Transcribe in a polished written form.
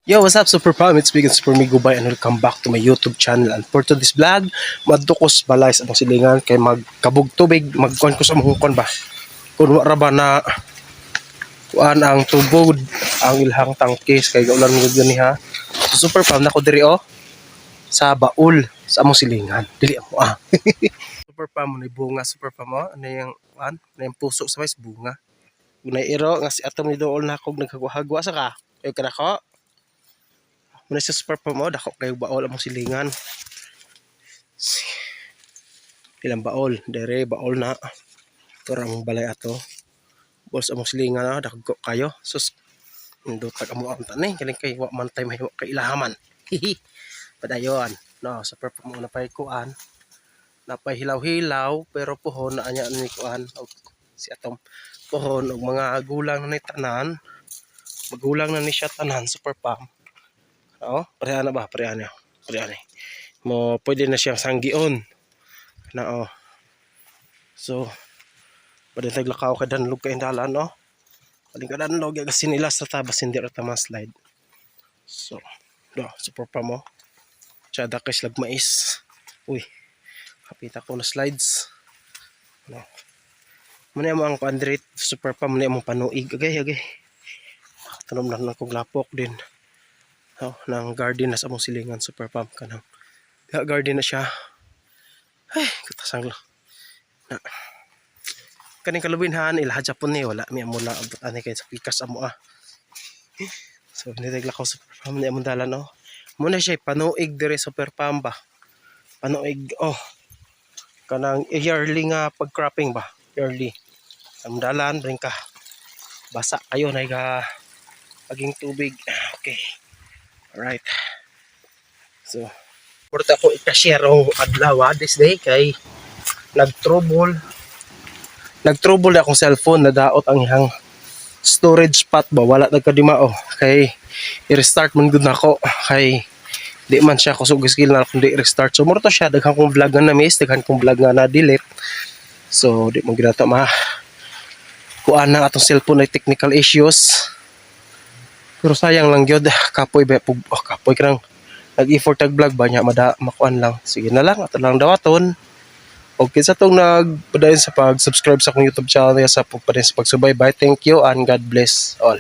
Yo, what's up, Super Pam? It's Big and Super Migo Bay and welcome back to my YouTube channel. And for today's vlog, madto ko sa balay sa among silingan kay magkabog tubig, magkuan ko sa among kuan ba. Kung wa ra ba na kuan ang tubod ang ilhang tangkis kay gaulan mo gani ha. So, Super Pam, nako diri oh sa baul sa among silingan. Dili mo ah. Super Pam, ni bunga, Super Pam, oh. Ano yung kuan? Ano yung puso sa mais bunga. Gunay iro nga si atom ni dool na kog naghagwa-hagwa sa ka. Ayo ka nako. Muna sa Super Pam oh, dako kayo baol among silingan. Ilang baol, dere baol na. Ito ra among balay ato. Baol sa among silingan ah, dako kayo. Sus, indutag amo ang tanay, kaning kay wa man tay mahimo kay ilahaman. Hihi. Padayon. No, Super Pam mo na pay kuan. Napay hilaw-hilaw pero pohon na anya ni kuan og si atom pohon og mga gulang na ni tanan. Magulang na ni siya tanan, Super Pam. Oo, pareha na ba? Pareha na. Pareha na. Mo pwede na siyang sanggion. Na oh. So, pwede tayo lakaw kay danlog kay dalan, no? Pwede ka danlog kasi nila sa tabas hindi ra tama slide. So, do, Super Pam mo. Tsada kay slag mais. Uy, kapita ko na slides. No. Muna mo ang kuan, Super Pam, muna mo panuig. Okay, okay. Tanom na lang kong lapok din. Oh, ng garden na sa among silingan, Super Pam, kanang diha garden na siya. Ay, katasang lang na kaning kalubinhan ilaha Japon ni wala mi amo na ani kay sa pikas amo ah. So nireglakaw, Super Pam, ni among dalan oh. Muna siya panuig dire, Super Pam ba, panuig oh, kanang yearly nga pag cropping ba, yearly ang dalan bring ka basa kayo na ga aging tubig. Okay. Alright. So, porta ko ika-share ang adlaw ah, this day kay nag-trouble. Nag-trouble na akong cellphone, nadaot ang ihang storage spot ba, wala nagkadima oh. Kay i-restart man gud nako kay di man siya kusog skill na kundi i-restart. So muro to siya, daghan kong vlog nga na-miss, daghan kong vlog nga na-delete. So di mo ginato ma kuan na atong cellphone ay technical issues. Pero sayang lang gyud, kapoy ba pug oh, kapoy kanang nag-effort tag vlog ba niya mada makuan lang. Sige na lang, ato lang dawaton. Og kinsa tong nagpadayon sa pag-subscribe sa akong YouTube channel sa pagpadayon sa pagsubaybay. Thank you and God bless all.